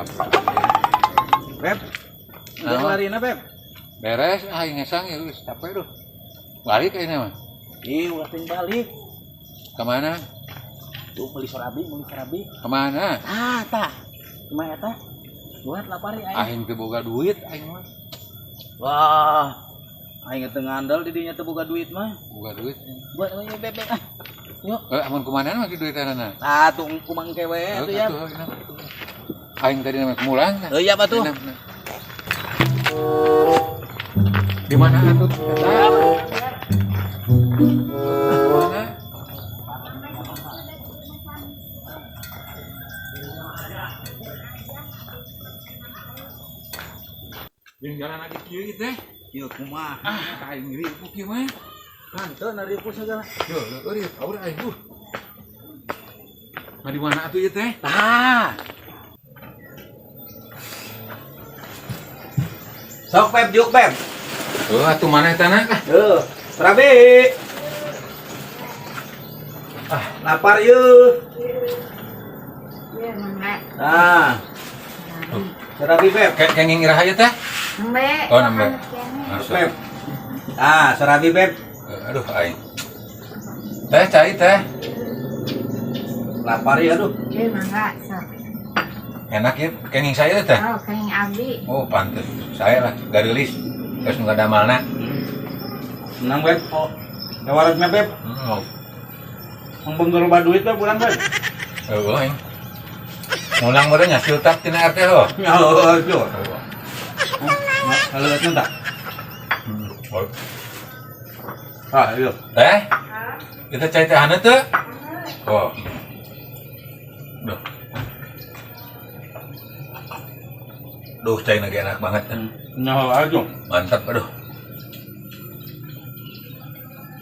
Capek. Beb. Udah Naon? larina, Beb. Beres, ah ngesang ya geus capek duh. Balik kayaknya mah. Ih, ulah ting balik. Kemana? Tuh beli serabi, beli serabi. Kemana? Ah, tah. Kumaha eta? Buat lapar ya aing. Aing teu boga duit aing mah. Wah. Aing teu ngandel di dinya teu boga duit mah. Boga duit. Buat we bebek ah. Yuk. Eh, amun kumana mah duitanana? Ah, tuh kumang kewe tuh ya. Aing tadi namanya mulang. Heuh ya batuh. Di mana atuh eta? Mana? Jeung jalan lagi kieu ieu teh. Yeuh kumaha? Ah, aing ripuh kieu mah. Hanteu naripu segala. Yo, leueur aur aing uh. Nah, di mana atuh ieu teh? Tah. Sok Beb, juk Beb. Heuh, atuh mana eta na? Heuh, serabi. Ah, lapar yeuh. Iya, mangga. Nah, serabi Beb. Kayak kenging iraha ieu teh? Nembe. Oh, nembe. Sok, Beb. Ah, serabi Beb. Aduh aing. Teh cai teh. Lapar ya aduh. Iya, mangga. Sok. Enak ya kenging saya teh. Oh, kenging abdi. Oh, pantes. Saya lah garilis. Terus nu damalna. Senang Beb. Oh. Yawaratna Beb. Hmm. Mengbenggel loba duit Beb urang Beb. Heueuh aing. Ngulang meureun nya siltap tina RT ho. Oh, tuh. Halo, tah. Oh. Ah, iya. Teh? Kita cai teh haneut teu? Oh. Duh. Duh, cai lagi enak banget. Nyaho aja. Mantap, aduh.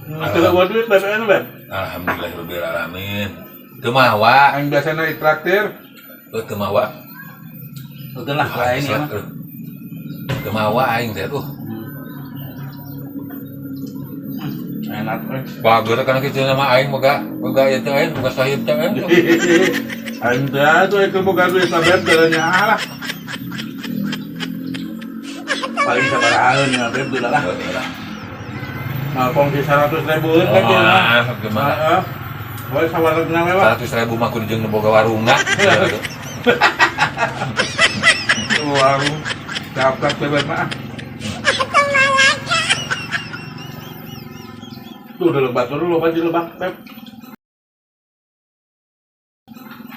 Tidak buat duit Beb, anu, Beb. Alhamdulillahirabbil alamin. Teu mawa. Aing biasana ditraktir. Heuh, teu mawa. Udah lah, lain ya mah. Teu mawa aing teh tuh. Enak eh. Bagus kan kitu nama aing boga boga ieu teh aing boga sahib teh aing. Aing teh atuh itu boga duit lah Beb jalannya lah. Paling sabarahaeun ya Beb dulu lah. Nah, kong di 100 ribuan kan dia mah. Ah, gimana? Heeh. Boleh sawaratna we lah. 100 ribu mah kudu jeung nu boga warungna. Warung daftar Beb mah. Tuh udah lebat dulu loba di lebak Beb.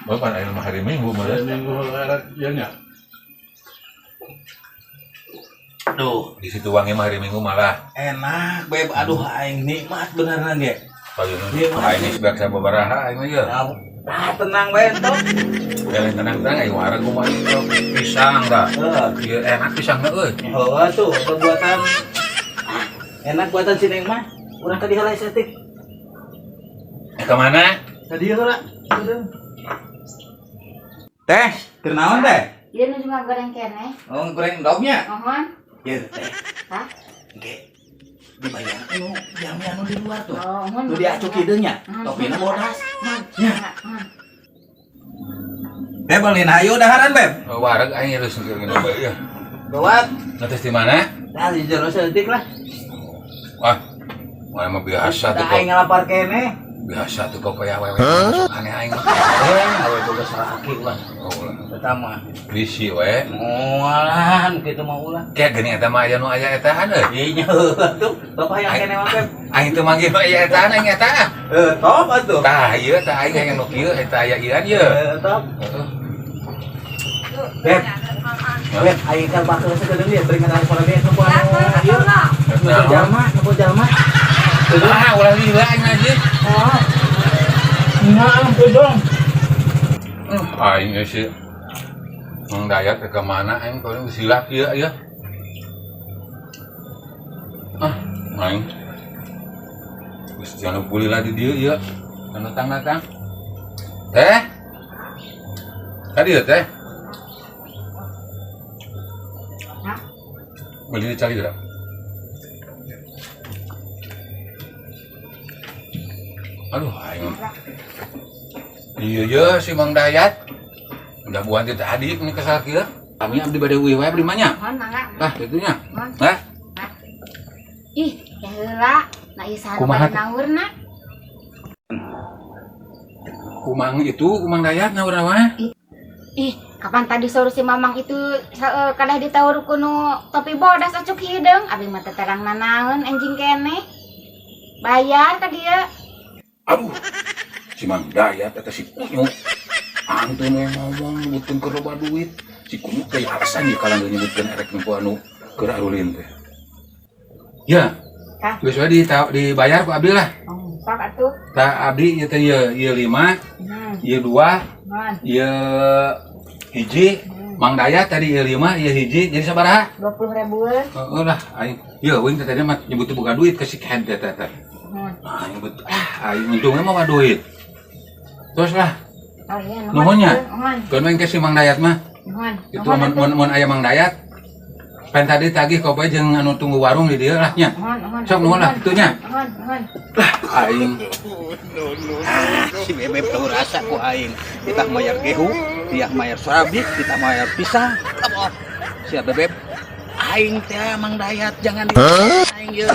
Bapak aing mah hari Minggu mah. Hari Minggu era ieu nya. Aduh, Di situ wangi mah hari Minggu malah. enak Beb. Aduh, aing nikmat beneran ge. Payun aing geus biasa babaraha aing mah ieu. Ah, tenang bae entong. Jalan tenang-tenang aing wareg kumaha ieu pisang tah. Heeh. Ieu enak pisangna euy. Oh, tuh perbuatan enak buatan si Neng mah. Urang tadi heula saeutik. Eh ka mana? Tadi heula. Teh, keur naon teh? Iya, nu juga goreng keneh. Oh, goreng endognya. Mohon. Ieu teh. Hah? Ge. Dibayar nu jami anu di luar tuh. Oh, mohon. Nu diacuk hideung nya. Topina bodas. Ya. Beb, beli hayu daharan, Beb. Oh, wareg aing geus keur nginum bae ieu. Gawat. Ngetes di mana? Nah, di jero saeutik lah. Wah. Wah, mah biasa tuh Tah aing kok. ngalapar keneh. Biasa tuh kok kayak awewe masuk aneh aing mah. Eh, awe boga saraki lah. Oh, lah. Eta mah. Bisi we. Moalan kitu mah ulah. Kayak gini eta mah aya nu aya etaan euy. Iya nya tuh, bapak yang keneh mah Beb. Aing teu manggih nu aya etaan aing eta. Eh, top atuh. Tah ieu tah aing hayang nu kieu eta aya ieu ieu. Eh, top. Heeh. Beb. Beb, aing kan bakal sakedeung ya beri ngaran sore ge nu anu ieu. Nu jalma, nu jalma. Ah, ulah lila aing aja. Oh. Nya ampun dong. Aing geus sih. Mang Dayat ke mana aing paling silap ieu ya. Ah, aing. Geus jangan pulih lagi dieu ieu. Anu datang-datang. Teh. Tadi ya teh. Hah? Beli dicari tidak? Aduh, aing. Iya ya si Mang Dayat. Udah buan ti tadi ini kesal kieu. Kami abdi bade uih wae abdi mah nya. Mohon mangga. Lah kitu nya. Mohon. Lah, Ih, ya heula. Nah, ieu saha nu Kumaha bade teh? Naurna? Kumang itu, kumang Dayat naur mah. Ih, kapan tadi suruh si Mamang itu kadah ditawar ku nu topi bodas acuk hideung, abi mah teu terang nanaon anjing keneh. Bayar ka dia. Aduh. Si Mang Dayat eta si Kunyu. Antun we ngomong nyebutkeun keur loba duit. Si Kunyu teh alasan ieu kalau nyebutkeun erek nempo anu keur arulin teh. Ya. Kah? Geus we dibayar ku abdi lah. Oh, sok atuh. Tah abdi ieu teh ieu ieu 5, ieu 2, Mohon. ieu 1, Mang Dayat tadi ieu 5, ieu 1, jadi sabaraha? 20 ribuan. Heeh lah, aing. Ieu euy teh tadi mah nyebut teu boga duit ke si Ken teh teh teh. Mohon. Aing bet ah aing untungnya mah duit. Terus lah, Oh iya, nuhun nya. atuh. Nuhun. Keun we ke si Mang Dayat mah. Nuhun. Itu Nuhun mun atuh. mun mun aya Mang Dayat. Pen tadi tagih kopi jeung anu tunggu warung di dieu lah nya. Nuhun, nuhun. Sok nuhun lah kitu nya. Nuhun, nuhun. Lah aing. Si Bebeb tahu rasa ku aing. Kita mayar gehu, dia mayar surabi, kita mayar pisang. Come on. Siap Bebeb. Aing teh Mang Dayat jangan di aing ye.